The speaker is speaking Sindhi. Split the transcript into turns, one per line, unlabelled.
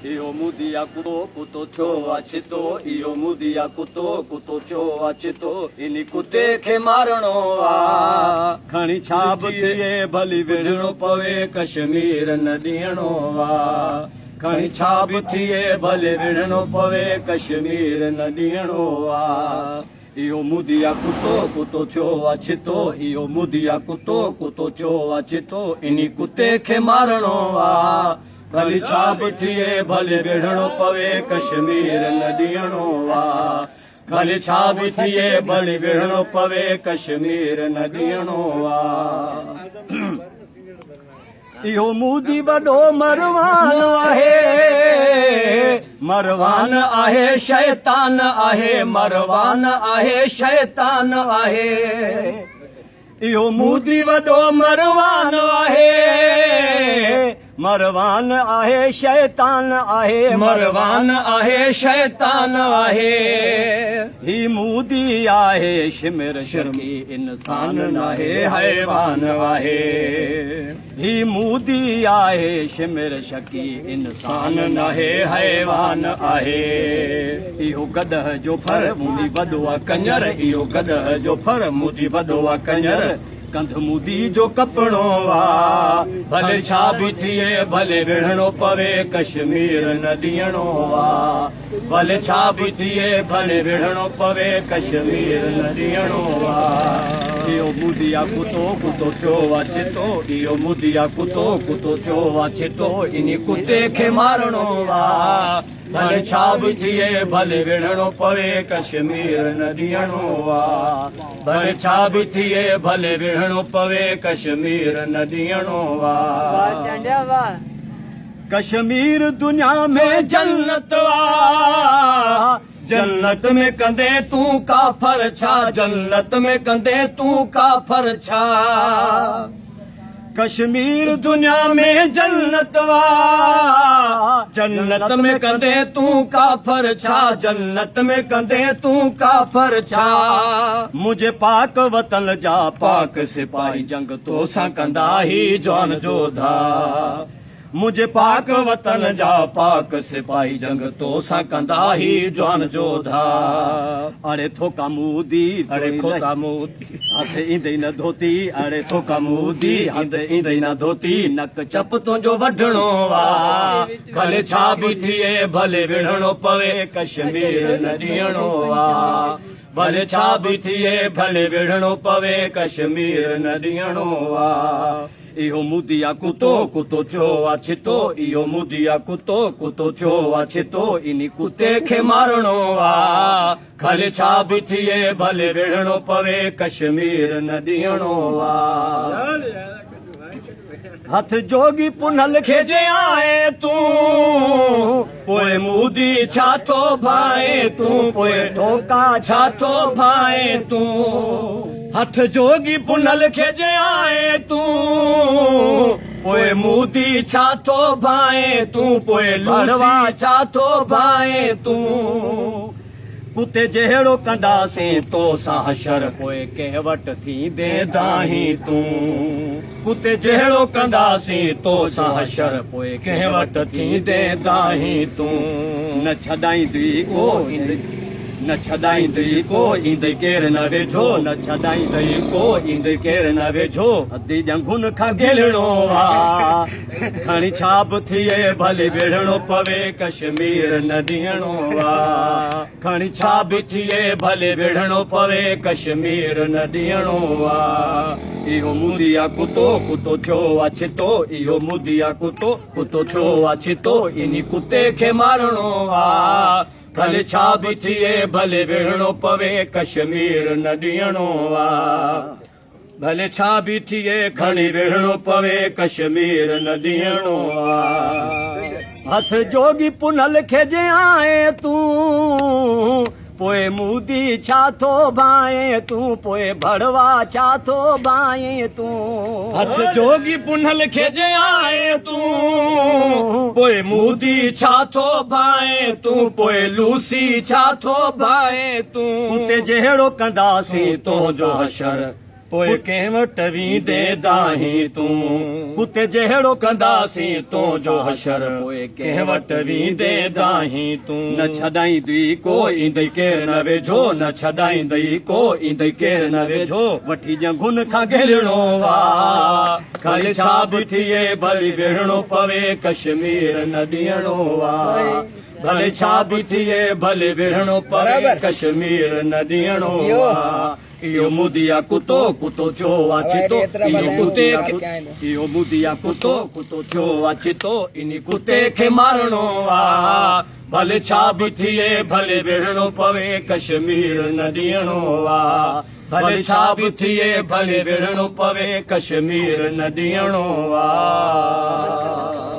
اهو مودي آ ڪتو، ڪتو ٿيو آ ڇتو، اهو مودي آ ڪتو، ڪتو ٿيو آ ڇتو، انهي ڪتي کي مارڻو آ. کڻي ڇا به ٿئي ڀلي وڙهڻو پوي ڪشمير نه ڏيڻو آ. کڻي ڇا به ٿئي ڀلي وڙهڻو پوي ڪشمير نه ڏيڻو آ. اهو مودي آ ڪتو، ڪتو ٿيو آ ڇتو، اهو مودي آ ڪتو، ڪتو ٿيو آ ڇتو، انهي ڪتي کي مارڻو آ. ڀلي ڇا به ٿئي ڀلي وڙهڻو پوي ڪشمير نه ڏيڻو آ. ڀلي ڇا به ٿئي ڀلي وڙهڻو پوي ڪشمير نه ڏيڻو آ. اهو مودي وڏو مروان آهي، مروان آهي شيطان آهي، مروان آهي شيطان آهي. اهو مودي وڏو مروان آهي، مروان آهي شيطان آهي، مروان آهي شيطان آهي. هي مودي آهي شمر شرمي انسان ناهي حيوان آهي. هي مودي آهي شمر شڪي انسان ناهي حيوان آهي. اهو گڏهه جو ڦر مودي وڏو آ ڪڃر، اهو گڏهه جو ڦر مودي وڏو آ ڪڃر. ڪنڌ مودي جو ڪپڻو آ، ڀلي ڇا به ٿئي ڀلي وڙهڻو پوي ڪشمير نه ڏيڻو آ. ڀلي ڇا به ٿئي ڀلي وڙهڻو پوي ڪشمير نه ڏيڻو آ. اهو مودي آ ڪتو، ڪتو ٿيو آ ڇتو، اهو مودي آ ڪتو، ڪتو ٿيو آ ڇتو، انهي ڪتي کي مارڻو آ. ڀلي ڇا به ٿئي ڀلي وڙهڻو پوي ڪشمير نه ڏيڻو آ. ڀلي ڇا به ٿئي ڀلي وڙهڻو پوي ڪشمير نه ڏيڻو آ.
واھ چانڊيا واھ.
ڪشمير دنيا ۾ جنت آ، جنت ۾ ڪندين تون ڪافر ڇا، جنت ۾ ڪندين تون ڪافر ڇا. ڪشمير دنيا ۾ جنت آ، جنت ۾ ڪندين تون ڪافر ڇا، جنت ۾ ڪندين تون ڪافر ڇا. منهنجي پاڪ وطن جا پاڪ سپاهي جنگ توسان ڪندا هي جوان جوڌا. منهنجي پاڪ وطن جا پاڪ سپاهي جنگ تو سان ڪندا هي جوان جوڌا. اڙي ٿوڪا مودي اڙي کوتا مودي هٿ ايندئي نه ڌوتي اڙي ٿوڪا مودي هٿ ايندئي نه ڌوتي نڪ چپ تنهنجو وڍڻو آ ڀلي ڇا به ٿئي ڀلي وڙهڻو پوي ڪشمير نه ڏيڻو آ ڀلي ڇا به ٿئي ڀلي وڙهڻو پوي ڪشمير نه ڏيڻو آ. اهو مودي آ ڪتو، ڪتو ٿيو آ ڇتو، اهو مودي آ ڪتو، ڪتو ٿيو آ ڇتو، انهي ڪتي کي مارڻو آ، ڀلي ڇا به ٿئي ڀلي وڙهڻو پوي، ڪشمير نه ڏيڻو آ. هٿ جوڳي پنهل کي جي آئين تون، پوء مودي ڇا ٿو ڀانئين تون، پوء ٿوڪا ڇا ٿو ڀانئين تون. هٿ جوڳي پنهل کي جي آئين تون، پوء مودي ڇا ٿو ڀانئين تون، پوء لوسي ڇا ٿو ڀانئين تون. ڪتي جهڙو ڪنداسين تو سان حشر، پوء ڪنهن وٽ ٿيندين دانهين تون. ڪتي جهڙو ڪنداسين تو سان حشر، پوء ڪنهن وٽ ٿيندين دانهين تون. نه ڇڏائيندي ڪو. نه ڇڏائيندئي ڪو، ايندئي ڪير نه ويجهو، نه ڇڏائيندئي ڪو، ايندئي ڪير نه ويجهو، ادي ڄنگهن کان گهلڻو آ، کڻي ڇا به ٿئي ڀلي وڙهڻو پوي، ڪشمير نه ڏيڻو آ، کڻي ڇا به ٿئي ڀلي وڙهڻو پوي، ڪشمير نه ڏيڻو آ، اهو مودي آ ڪتو، ڪتو ٿيو آ ڇتو، اهو مودي آ ڪتو، ڪتو ٿيو آ ڇتو، انهي ڪتي کي مارڻو آ. ڀلي ڇا به ٿئي ڀلي وڙهڻو پوي ڪشمير نه ڏيڻو آ. ڀلي ڇا به ٿئي کڻي وڙهڻو پوي ڪشمير نه ڏيڻو آ. هٿ جوڳي پنهل کي جي آئين تون پوء مودي ڇا ٿو ڀانئين تون پوء ڀڙوا ڇا ٿو ڀانئين تون. هٿ جوڳي پنهل کي جي آئين تون پوء مودي ڇا ٿو ڀانئين تون پوء لوسي ڇا ٿو ڀانئين تون. ڪتي جهڙو ڪنداسين تنهنجو حشر. پوء ڪنهن وٽ ويندين دانهين تون، ڪتي جهڙو ڪنداسين تون جو حشر، پوء ڪنهن وٽ ويندين دانهين تون. نه ڇڏائيندئي ڪو ايندئي ڪير نه ويجهو، نه ڇڏائيندئي ڪو ايندئي ڪير نه ويجهو، وٺي ڄنگهن کان گهرڻو آ، کڻي ڇا به ٿئي ڀلي وڙهڻو پوي، ڪشمير نه ڏيڻو آ، ڀلي ڇا به ٿئي ڀلي وڙهڻو پوي، ڪشمير نه ڏيڻو آ. اهو مودي آ ڪتو، ڪتو ٿيو آ ڇتو، اهو ڪتي کي اهو مودي آ ڪتو، ڪتو ٿيو آ ڇتو، انهي ڪتي کي مارڻو آ، ڀلي ڇا به ٿئي، ڀلي وڙهڻو پوي، ڪشمير نه ڏيڻو آ، ڀلي ڇا به ٿئي، ڀلي وڙهڻو پوي، ڪشمير نه ڏيڻو آ.